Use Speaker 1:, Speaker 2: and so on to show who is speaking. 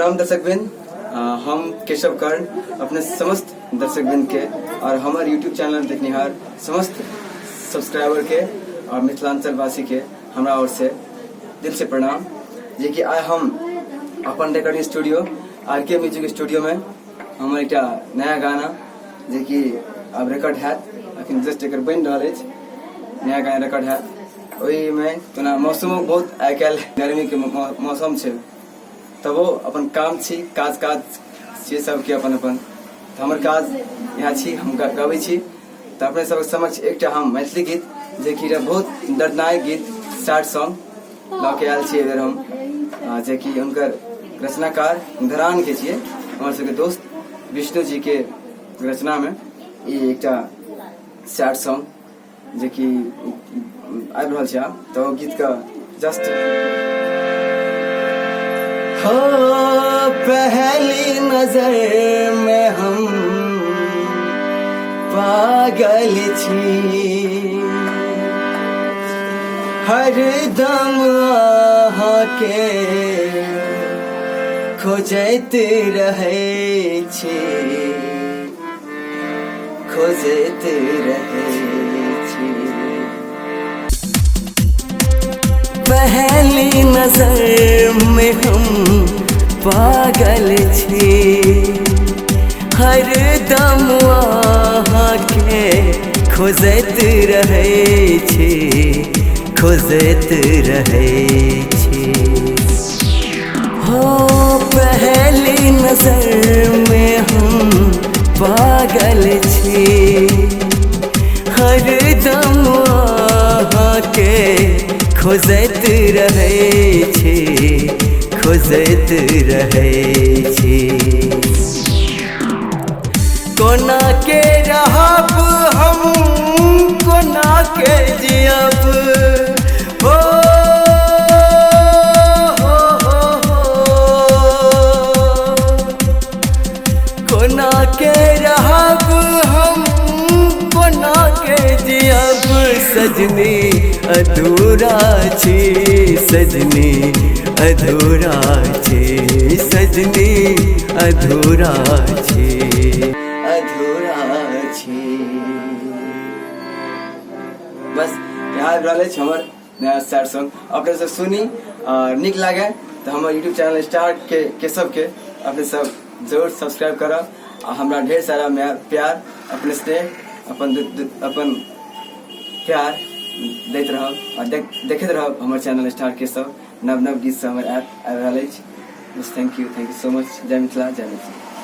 Speaker 1: प्रणाम दर्शकवृंद, हम केशव कर्ण अपने समस्त दर्शकवृंद के और हमार यूट्यूब चैनल देखनिहार समस्त सब्सक्राइबर के और मिथिलांचल वासी के हमरा ओर से दिल से प्रणाम। जे कि आइ हम अपन recording studio R K music studio में हमर एकटा नया गाना जे कि आब रिकॉर्ड हैत, अखन जस्ट एकर बनि रहल अछि, नया गाना रिकॉर्ड हैत। ओहिमे तोना मौसमो बहुत आइ काल्हि गर्मीके मौसम छै, तबो अपन काम छी, काज काज छियै सबके अपन अपन। तऽ हमर काज इएह छी, हम गबै छी। तऽ अपने सबके समक्ष एकटा हम मैथिली गीत जे कि एकटा बहुत दर्दनाक गीत सैड सॉन्ग लऽ के आयल छी एहि बेर हम, जेकि हुनकर रचनाकार धरान के छियै, हमर सबके दोस्त विष्णु जी के रचना में ई एकटा सैड सॉन्ग जेकि आबि रहल छै आब। तऽ ओ गीतके जस्ट हो पहली नजर में हम पागल छी, हरदम अहाँके खोजैत रहै छी, खोजैत रहै छी। पहली नजर में हम पागल छी, हरदम अहाँके खोजैत रहै छी, खोजैत रहै छी। हो पहली नजर में हम पागल छी, हरदम अहाँके खोजैत रहै छी, खोजैत रहै छी। कोना के रहब हम, कोना के जियब, हो हो हो हो। कोना के रहब हम, कोना के जियब, सजनी अधूरा छी, सजनी अधूरा छी, सजनी अधूरा छी, अधूरा छी। बस इएह आबि रहल अछि हमर नया सैड सॉन्ग। अपने सब सुनी और नीक लागे तऽ हमर यूट्यूब चैनल स्टार के केशव के अपने सब जरूर सब्सक्राइब करब आ हमरा ढेर सारा प्यार, अपने स्नेह, अपन अपन प्यार दैत रहब आ देखैत रहब हमर चैनल स्टार केशव। नव नव गीत सब हमर आबि रहल अछि। बस thank you, thank you so much. Jai Mithila, Jai Maithili.